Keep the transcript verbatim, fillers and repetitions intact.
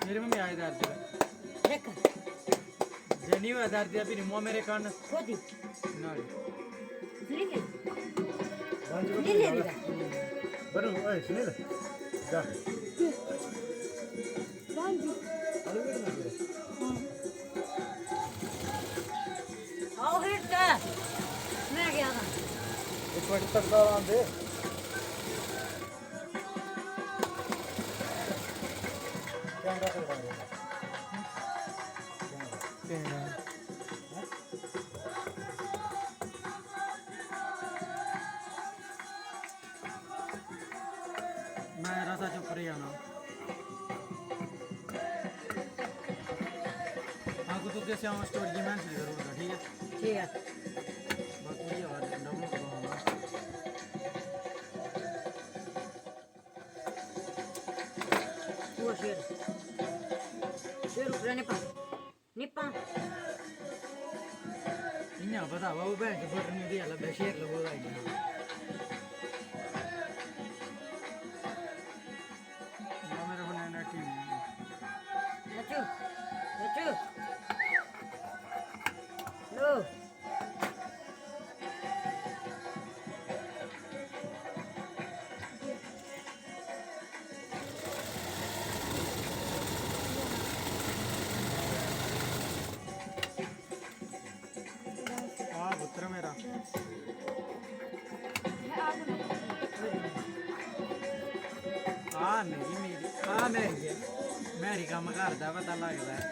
मेरी मम्मी आए दर्द। देख। जे नहीं हुआ दर्द, अभी नहीं मुआ मेरे कान। खोदी। ना। सुनील। सुनील ले लिया। बरू, ओए, सुनील। जा। आओ, हिट। मैं गया था। एक मिनट तक तो आराम दे। कैमरा करवा रहे हैं। कैमरा। मैं जरा सा चुप रही जाना। हाँ, कुछ तो कैसे आवाज स्टोरी की मैं नहीं करूँगा, ठीक है? ठीक है। बाकी ये आवाज डाउनलोड करूँगा। वो शेर। शेर ऊपर नहीं पा। निप्पा। इ'यां पता वा, ओह् भैन चोद बटन निं देआ लब्भै, शेर लब्भा दा इ'यां। ना, मेरे फोनै च net ही नहीं है। रचू, रचू। लो। आ पुत्र मेरा। आ मेरी, मेरी, आ मेरी ऐ। मेरी कम्म करदा पता लगदा ऐ।